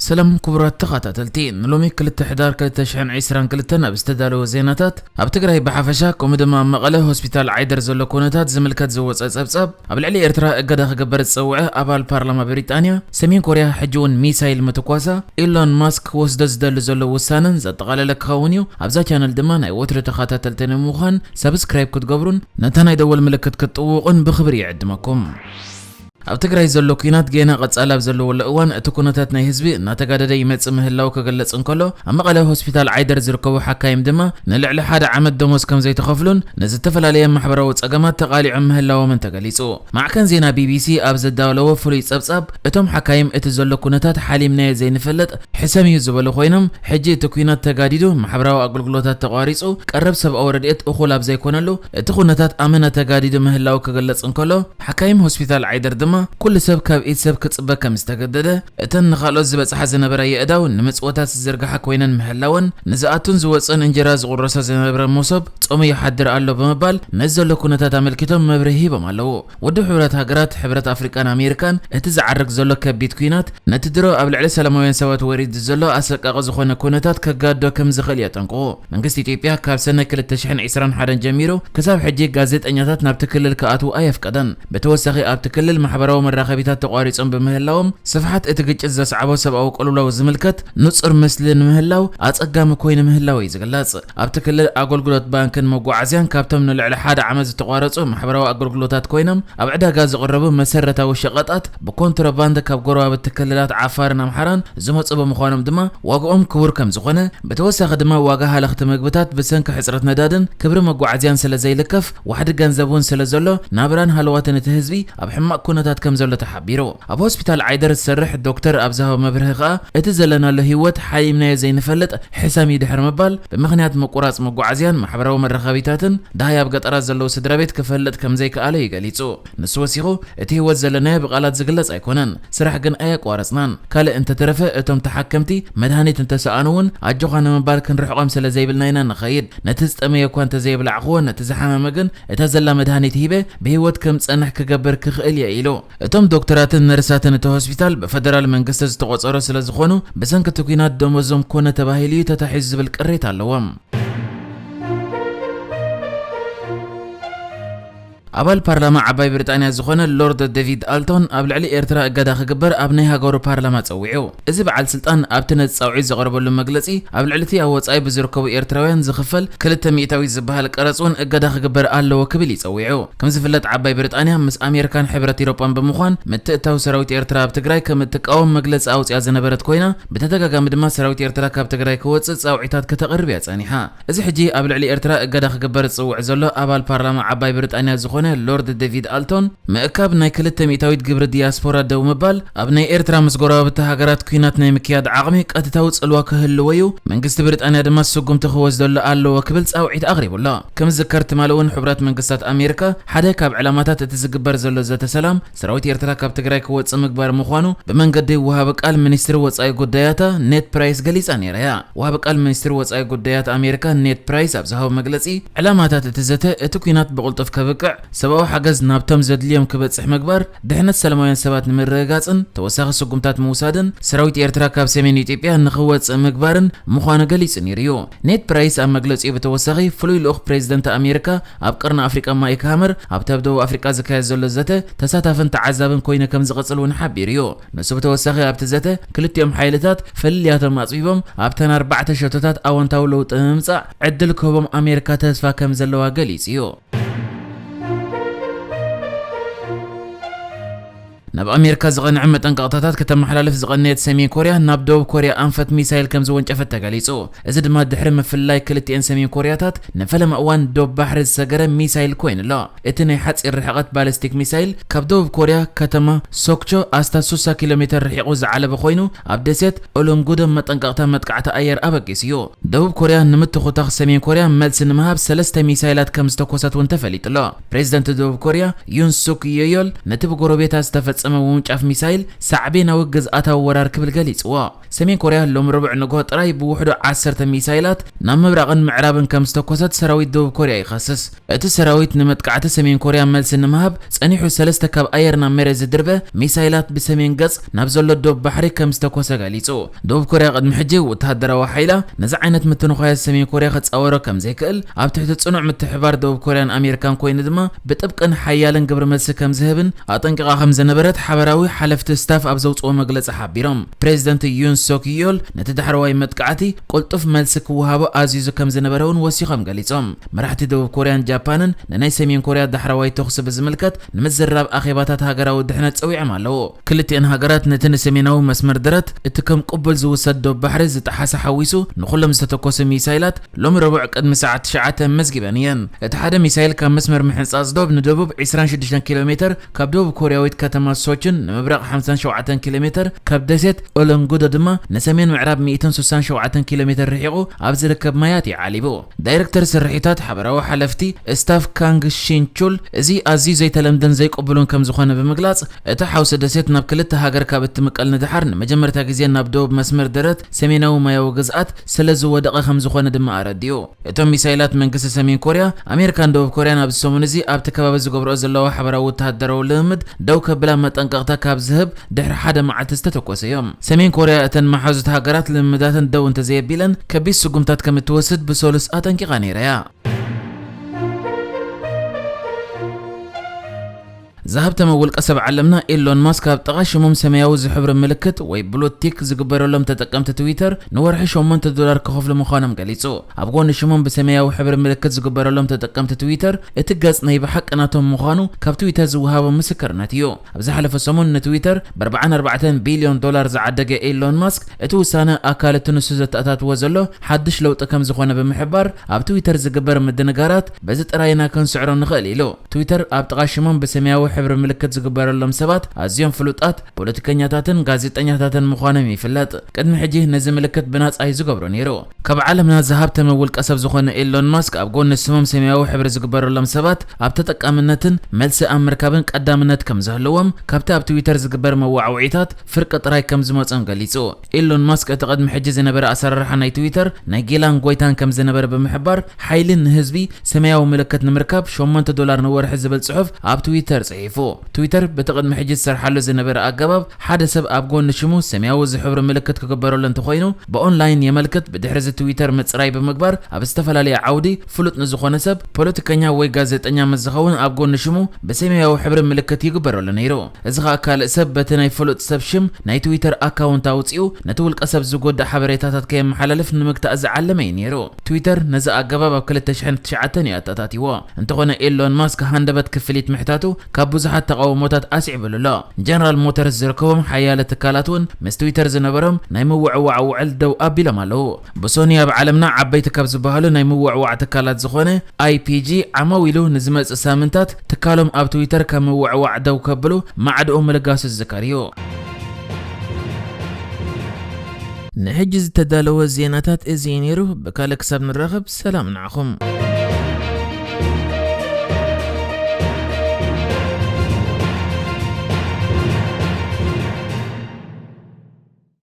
ሰላም ክቡራት ተኸታተልቲ፣ ንሎሚ ክልተ ሕዳር ክልተ ሽሕን ዕስራን ክልተን ኣብ ዝተዳለወ ዜናታት፣ ኣብ ትግራይ ብሓፈሻ ከምኡ ድማ ኣብ መቐለ ሆስፒታል ዓይደር ዘሎ ኩነታት ዝምልከት ዝወፀ ጸብጻብ፣ ኣብ ልዕሊ ኤርትራ እገዳ ክግበር ዝጸውዐ ኣባል ፓርላማ ብሪጣንያ፣ ሰሜን ኮርያ ሕጂ እውን ሚሳይል ምትኳሳ፣ ኢሎን ማስክ ክወስዶ ዝደሊ ዘሎ ውሳነን ዘጠቓለለ ክኸውን እዩ። ኣብዛ ቻነል ድማ ናይ ወትሩ ተኸታተልቲ ንምዃን ሰብስክራይብ ክትገብሩን ነታ ናይ ደወል ምልክት ክትጥውቑን ብኽብሪ ይዕድመኩም። ኣብ ትግራይ ዘሎ ኲናት ጌና ቀጻሊ ኣብ ዘለወሉ እዋን፣ እቲ ኩነታት ናይ ህዝቢ እናተጋደደ ይመጽእ ምህላው ክግለጽ እንከሎ፣ ኣብ መቐለ ሆስፒታል ዓይደር ዝርከቡ ሓካይም ድማ ንልዕሊ ሓደ ዓመት ደሞዝ ከም ዘይተኸፍሉን ንዝተፈላለየ ማሕበራዊ ጸገማት ተቓሊዖም ምህላዎምን ተገሊጹ። ማዕከን ዜና ቢቢሲ ኣብ ዘዳለዎ ፍሉይ ጸብጻብ፣ እቶም ሓካይም እቲ ዘሎ ኩነታት ሓሊምናዮ ዘይንፈልጥ ሕሰም እዩ ዝበሉ ኮይኖም፣ ሕጂ እቲ ኲናት ተጋዲዱ፣ ማሕበራዊ ኣገልግሎታት ተቋሪጹ፣ ቀረብ ሰብኣዊ ረድኤት እኹል ኣብ ዘይኮነሉ፣ እቲ ኩነታት ኣመና ተጋዲዱ ምህላው ክግለጽ እንከሎ፣ ሓካይም ሆስፒታል ዓይደር ድማ ኩሉ ሰብ ካብ ኢድ ሰብ ክጽበ ከም ዝተገደደ፣ እተን ንኻልኦት ዝበጽሓ ዝነበራ የእዳው ንምጽወታት ዝዝርግሓ ኮይነን ምህላወን፣ ንዝኣቱን ዝወጽእን እንጀራ ዝቑረሶ ዝነበረ መሶብ ጾሙ ይሓድር ኣሎ ብምባል፣ ነዚ ዘሎ ኩነታት ኣመልኪቶም መብርሂ ሂቦም ኣለዉ። ውድብ ሕቡራት ሃገራት፣ ሕብረት ኣፍሪቃን ኣሜሪካን፣ እቲ ዝዓርግ ዘሎ ከቢድ ኲናት፣ ነቲ ድሮ ኣብ ልዕሊ ሰላማውያን ሰባት ወሪዱ ዘሎ ኣሰቃቂ ዝኾነ ኩነታት ከጋዶ ከም ዝኽእል የጠንቅቑ። መንግስቲ ኢትዮጵያ ካብ ሰነ ክልተ ሽሕን ዕስራን ሓደን ጀሚሩ ክሳብ ሕጂ ጋዜጠኛታት ናብቲ ክልል ክኣትዉ ኣየፍቀደን። ብተወሳኺ ኣብቲ ክልል ማሕበራዊ መራኸቢታት ተቋሪጾም ብምህላዎም፣ ስፍሓት እቲ ግጭት ዘስዓቦ ሰብኣዊ ቅልውላው ዝምልከት ንጹር ምስሊ ንምህላው ኣጸጋሚ ኮይኑ ምህላው እዩ ዝግለጽ። ኣብቲ ክልል ኣገልግሎት ባንክን መጓዓዝያን ካብቶም ንልዕሊ ሓደ ዓመት ዝተቋረጹ ማሕበራዊ ኣገልግሎታት ኮይኖም፣ ኣብ ዕዳጋ ዝቕረቡ መሰረታዊ ሸቐጣት ብኮንትሮባንድ ካብ ጎረባብቲ ክልላት ዓፋርን ኣምሓራን ዝመጹ ብምዃኖም ድማ ዋጋኦም ክቡር ከም ዝኾነ፣ ብተወሳኺ ድማ ዋጋ ሃለኽቲ ምግብታት ብሰንኪ ሕጽረት ነዳድን ክብሪ መጓዓዝያን ስለ ዘይልከፍ፣ ዋሕዲ ገንዘብ እውን ስለ ዘሎ፣ ናብራን ሃለዋትን እቲ ህዝቢ ኣብ ሕማቕ ኩነታት ከም ዘሎ ተሓቢሩ። ኣብ ሆስፒታል ዓይደር ዝሰርሕ ዶክተር ኣብ ዝሃቦ መብርሂ ከኣ፣ እቲ ዘለናሉ ህይወት ሓሊምናዮ ዘይንፈልጥ ሕሰም እዩ ድሕሪ ምባል፣ ብምኽንያት ምቁራጽ መጓዓዝያን ማሕበራዊ መራኸቢታትን፣ ደሃይ ኣብ ገጠራት ዘለዉ ስድራ ቤት ክፈልጥ ከም ዘይከኣለ እዩ ገሊጹ። ንሱ ወሲኹ፣ እቲ ህይወት ዘለናዮ ብቓላት ዝግለጽ ኣይኮነን። ስራሕ ግን ኣየቋረጽናን። ካልእ እንተተረፈ፣ እቶም ተሓከምቲ መድሃኒት እንተሰኣኑ እውን ኣጆኻ ንምባል ክንርሕቖም ስለ ዘይብልና ኢና ንኸይድ። ነቲ ዝጠመየ እኳ እንተዘየብላዕኽዎ፣ ነቲ ዝሓመመ ግን እታ ዘላ መድሃኒት ሂበ ብህይወት ከም ዝጸንሕ ክገብር ክኽእል እየ ኢሉ። እቶም ዶክተራትን ነርሳትን እቲ ሆስፒታል ብፈደራል መንግስቲ ዝተቖጸሩ ስለ ዝኾኑ፣ ብሰንኪ እቲ ኲናት ደሞዞም ኮነ ተባሂሉ እዩ ተታሒዙ ዝብል ቅሬታ ኣለዎም። ኣባል ፓርላማ ዓባይ ብሪጣንያ ዝኾነ ሎርድ ዴቪድ ኣልቶን ኣብ ልዕሊ ኤርትራ እገዳ ክግበር ኣብ ናይ ሃገሩ ፓርላማ ጸዊዑ። እዚ በዓል ስልጣን ኣብቲ ነቲ ጻውዒት ዘቕረበሉ መግለጺ፣ ኣብ ልዕሊ እቲ ኣብ ወጻኢ ብዝርከቡ ኤርትራውያን ዝኽፈል ክልተ ሚእታዊት ዝበሃል ቀረጽ እውን እገዳ ክግበር ኣለዎ ክብል እዩ ጸዊዑ። ከም ዝፍለጥ፣ ዓባይ ብሪጣንያ ምስ ኣሜሪካን ሕብረት ኤውሮጳን ብምዃን ምትእትታው ሰራዊት ኤርትራ ኣብ ትግራይ ከም እትቃወም መግለጺ ኣውጺኣ ዝነበረት ኮይና፣ ብተደጋጋሚ ድማ ሰራዊት ኤርትራ ካብ ትግራይ ክወጽእ ጻውዒታት ከተቕርብ እያ ጸኒሓ። እዚ ሕጂ ኣብ ልዕሊ ኤርትራ እገዳ ክግበር ዝጽውዕ ዘሎ ኣባል ፓርላማ ዓባይ ብሪጣንያ ዝኾነ ሎርድ ዴቪድ ኣልቶን፣ ምእካብ ናይ ክልተ ሚእታዊት ግብሪ ዲያስፖራ ደው ምባል፣ ኣብ ናይ ኤርትራ ምስ ጎረባብቲ ሃገራት ኲናት ናይ ምክያድ ዓቕሚ ቀጥታዊ ጽልዋ ክህልዎ እዩ፣ መንግስቲ ብሪጣንያ ድማ ስጉምቲ ክወስደሉ ኣለዎ ክብል ጻውዒት ኣቕሪቡ ኣሎ። ከም ዝዝከር፣ ትማሊ እውን ሕቡራት መንግስታት ኣሜሪካ ሓደ ካብ ዕላማታት እቲ ዝግበር ዘሎ ዘተ ሰላም፣ ሰራዊት ኤርትራ ካብ ትግራይ ክወጽእ ምግባር ምዃኑ ብመንገዲ ወሃቢ ቃል ሚኒስትሪ ወጻኢ ጉዳያታ ኔድ ፕራይስ ገሊጻ ነይራ እያ። ወሃቢ ቃል ሚኒስትሪ ወጻኢ ጉዳያት ኣሜሪካ ኔድ ፕራይስ ኣብ ዝሃቦ መግለጺ፣ ዕላማታት እቲ ዘተ፣ እቲ ኲናት ብቕልጡፍ ከብቅዕ፣ ሰብኣዊ ሓገዝ ናብቶም ዘድልዮም ክበጽሕ ምግባር፣ ድሕነት ሰላማውያን ሰባት ንምርግጋጽን ተወሳኺ ስጉምታት ምውሳድን፣ ሰራዊት ኤርትራ ካብ ሰሜን ኢትዮጵያ ንኽወጽእ ምግባርን ምዃኑ ገሊጹ ነይሩ እዩ። ኔድ ፕራይስ ኣብ መግለጺኡ ብተወሳኺ፣ ፍሉይ ልኡኽ ፕሬዚደንት ኣሜሪካ ኣብ ቀርኒ ኣፍሪቃ ማይክ ሃመር ኣብቲ ኣብ ደቡብ ኣፍሪቃ ዝካየድ ዘሎ ዘተ ተሳታፍን ተዓዛብን ኮይኑ ከም ዝቕጽል እውን ሓቢሩ እዩ። ንሱ ብተወሳኺ ኣብቲ ዘተ ክልቲኦም ሓይልታት ፍልልያቶም ኣጽቢቦም ኣብተን ኣርባዕተ ሸቶታት ኣወንታዊ ለውጢ ንምምጻእ ዕድል ክህቦም ኣሜሪካ ተስፋ ከም ዘለዋ ገሊጹ እዩ። ናብ ኣሜሪካ ዝቐንዐ መጠንቀቕታታት ከተመሓላልፍ ዝቐነየት ሰሜን ኮርያ ናብ ደቡብ ኮርያ ኣንፈት ሚሳይል ከም ዝወንጨፈት ተገሊጹ። እዚ ድማ ድሕሪ ምፍልላይ ክልቲኤን ሰሜን ኮርያታት ንፈለማ እዋን ዶብ ባሕሪ ዝሰገረ ሚሳይል ኮይኑ ኣሎ። እቲ ናይ ሓጺር ርሕቐት ባሊስቲክ ሚሳይል ካብ ደቡብ ኮርያ ከተማ ሶክቾ ኣስታት ሱሳ ኪሎ ሜተር ርሒቑ ዝዓለበ ኮይኑ፣ ኣብ ደሴት ኦሎንጉዶ መጠንቀቕታ መጥቃዕቲ ኣየር ኣበጊሱ እዩ። ደቡብ ኮርያ ንምትኹታኽ ሰሜን ኮርያ መልሲ ንምሃብ ሰለስተ ሚሳይላት ከም ዝተኮሰት እውን ተፈሊጡ ኣሎ። ፕሬዚደንት ደቡብ ኮርያ ዩን ሱክ ዮዮል ነቲ ብጎረቤታ ዝተፈጸመ ዝተፈጸመ ምውንጫፍ ሚሳይል ሳዕቤናዊ ግዝኣታዊ ወራር ክብል ገሊጽዎ። ሰሜን ኮርያ ሎም ረቡዕ ንግሆ ጥራይ ብውሕዱ ዓሰርተ ሚሳይላት ናብ ምብራቕን ምዕራብን ከም ዝተኮሰት ሰራዊት ደቡብ ኮርያ ይኸስስ። እቲ ሰራዊት ንመጥቃዕቲ ሰሜን ኮርያ መልሲ ንምሃብ ጸኒሑ ሰለስተ ካብ ኣየር ናብ መሬት ዝድርበ ሚሳይላት ብሰሜን ገጽ ናብ ዘሎ ዶብ ባሕሪ ከም ዝተኮሰ ገሊጹ። ደቡብ ኮርያ ቅድሚ ሕጂ ወተሃደራዊ ሓይላ ነዚ ዓይነት ምትንዃያት ሰሜን ኮርያ ክጻወሮ ከም ዘይክእል፣ ኣብ ትሕቲ ጽኑዕ ምትሕባር ደቡብ ኮርያን ኣሜሪካን ኮይኑ ድማ ብጥብቅን ሓያልን ግብሪ መልሲ ከም ዝህብን ኣጠንቂቓ ከም ዝነበረት ሓበራዊ ሓለፍቲ ስታፍ ኣብ ዘውጽኦ መግለጺ ሓቢሮም። ፕሬዚደንት ዩን ሶክ ዮል ነቲ ዳሕረዋይ መጥቃዕቲ ቅልጡፍ መልሲ ክወሃቦ ኣዚዙ ከም ዝነበረ እውን ወሲኾም ገሊጾም። መራሕቲ ደቡብ ኮርያን ጃፓንን ንናይ ሰሜን ኮርያ ዳሕረዋይ ተኹሲ ብዝምልከት ንምዝራብ ኣኼባታት ሃገራዊ ድሕነት ጸዊዖም ኣለዉ። ክልቲአን ሃገራት ነቲ ንሰሜናዊ መስመር ደረት እቲ ከም ቅቡል ዝውሰድ ዶብ ባሕሪ ዝጠሓሰ ሓዊሱ ንኹሎም ዝተተኮሱ ሚሳይላት ሎም ረቡዕ ቅድሚ ሰዓት ትሽዓተ መዝጊበን እየን። እቲ ሓደ ሚሳይል ካብ መስመር ምሕንጻጽ ዶብ ንደቡብ ዕስራን ሽዱሽተን ኪሎ ሜተር ካብ ደቡብ ኮርያዊት ከተማ ሶችን ንምብራቕ ሓምሳን ሸውዓተን ኪሎ ሜተር፣ ካብ ደሴት ኦለንጉዶ ድማ ንሰሜን ምዕራብ ሚእትን ስሳን ሸውዓተን ኪሎ ሜተር ርሒቑ ኣብ ዝርከብ ማያት እዩ ዓሊቡ። ዳይሬክተር ስርሒታት ሓበራዊ ሓለፍቲ ስታፍ ካንግ ሺንቹል፣ እዚ ኣዝዩ ዘይተለምደን ዘይቅቡልን ከም ዝኾነ ብምግላጽ፣ እቲ ሓውሲ ደሴት ናብ ክልተ ሃገር ካብ እትምቀል ንድሓር ንመጀመርታ ግዜ ናብ ደቡብ መስመር ደረት ሰሜናዊ ማያዊ ግዝኣት ስለ ዝወደቐ ከም ዝኾነ ድማ ኣረዲኡ። እቶም ሚሳይላት መንግስቲ ሰሜን ኮርያ፣ ኣሜሪካን ደቡብ ኮርያን ኣብዚ ሰሙን እዚ ኣብቲ ከባቢ ዝገብርኦ ዘለዋ ሓበራዊ ወተሃደራዊ ልምምድ ደው ከብላ መጠንቀቕታ ካብ ዝህብ ድሕሪ ሓደ መዓልቲ ዝተተኮሰ እዮም። ሰሜን ኮርያ እተን መሓዙት ሃገራት ልምምዳተን ደው እንተዘየቢለን ከቢድ ስጉምታት ከም እትወስድ ብሰሉስ ኣጠንቂቓ ነይራ እያ። ዝሃብተመ ውልቀ ሰብ ዓለምና ኤሎን ማስክ ኣብ ጥቓ ሽሞም ሰማያዊ ዝሕብሪ ምልክት ወይ ብሉ ቲክ ዝግበረሎም ተጠቀምቲ ትዊተር ንወርሒ ሸሞንተ ዶላር ክኸፍሉ ምዃኖም ገሊጹ። ኣብ ጎኒ ሽሞም ብሰማያዊ ሕብሪ ምልክት ዝግበረሎም ተጠቀምቲ ትዊተር እቲ ገጽ ናይ ብሓቂ ናቶም ምዃኑ ካብ ትዊተር ዝወሃቦ ምስክርነት እዩ። ኣብ ዝሓለፈ ሰሙን ንትዊተር ብ ኣርባዓን ኣርባዕተን ቢልዮን ዶላር ዝዓደገ ኤሎን ማስክ እቲ ውሳነ ኣካል እቲ ንሱ ዘተኣታትዎ ዘሎ ሓድሽ ለውጢ ከም ዝኾነ ብምሕባር ኣብ ትዊተር ዝግበር ምድንጋራት በዚ ጥራይና ክንስዕሮ ንኽእል ኢሉ። ትዊተር ኣብ ጥቓ ሽሞም ብሰማያዊ ሕብሪ ምልክት ዝግበረሎም ሰባት ኣዝዮም ፍሉጣት ፖለቲከኛታትን ጋዜጠኛታትን ምዃኖም ይፍለጥ። ቅድሚ ሕጂ ነዚ ምልክት ብናጻ እዩ ዝገብሮ ነይሩ። ካብ ዓለምና ዝሃብተመ ውልቀ ሰብ ዝኾነ ኤሎን ማስክ ኣብ ጎኒ ስሞም ሰማያዊ ሕብሪ ዝግበረሎም ሰባት ኣብ ተጠቃምነትን መልሲ ኣብ ምርካብን ቀዳምነት ከም ዝህልዎም ካብቲ ኣብ ትዊተር ዝግበር መዋዕውዒታት ፍርቂ ጥራይ ከም ዝመጾም ገሊጹ። ኤሎን ማስክ እቲ ቅድሚ ሕጂ ዝነበረ ኣሰራርሓ ናይ ትዊተር ናይ ጌላን ጎይታን ከም ዝነበረ ብምሕባር ሓይሊ ንህዝቢ ሰማያዊ ምልክት ንምርካብ ሸሞንተ ዶላር ንወርሒ ዝብል ጽሑፍ ኣብ ትዊተር ጽሒፉ። ትዊተር በቲ ቅድሚ ሕጂ ዝሰርሓሉ ዝነበረ ኣገባብ ሓደ ሰብ ኣብ ጎኒ ሽሙ ሰማያዊ ዝሕብሩ ምልክት ክግበረሉ እንተኾይኑ ብኦንላይን የመልክት። ብድሕሪ እዚ ትዊተር ምጽራይ ብምግባር ኣብ ዝተፈላለየ ዓውዲ ፍሉጥ ንዝኾነ ሰብ ፖለቲከኛ ወይ ጋዜጠኛ ምስ ዝኸውን ኣብ ጎኒ ሽሙ ብሰማያዊ ሕብሪ ምልክት ይግበረሉ ነይሩ። እዚ ኸኣ ካልእ ሰብ በቲ ናይ ፍሉጥ ሰብ ሽም ናይ ትዊተር ኣካውንት ኣውጺኡ ነቲ ውልቀ ሰብ ዝጎድእ ሓበሬታታት ከየመሓላልፍ ንምግታእ ዝዓለመ እዩ ነይሩ። ትዊተር ነዚ ኣገባብ ኣብ ክልተ ሽሕን ትሽዓተን እዩ ኣተኣታቲዎ። እንተኾነ ኤሎን ማስክ ሃንደበት ክፍሊት ምሕታቱ ካብ ብዙሓት ተቓውሞታት ኣስዒቡሉ ኣሎ። ጀነራል ሞተርስ ዝርከቦም ሓያለ ትካላት እውን ምስ ትዊተር ዝነበሮም ናይ ምውዕዋዕ ውዕል ደው ኣቢሎም ኣለዉ። ብሶኒ ኣብ ዓለምና ዓበይቲ ካብ ዝበሃሉ ናይ ምውዕዋዕ ትካላት ዝኾነ ኣይፒጂ ዓማዊሉ ንዝመጽእ ሳምንታት ትካሎም ኣብ ትዊተር ካብ ምውዕዋዕ ደው ከብሉ ማዕድኡ ምልጋሱ ዝዝከር እዩ። ንሕጂ ዝተዳለወ ዜናታት እዚ እዩ ነይሩ። ብካልእ ክሳብ ንራኸብ ሰላም ንዓኹም።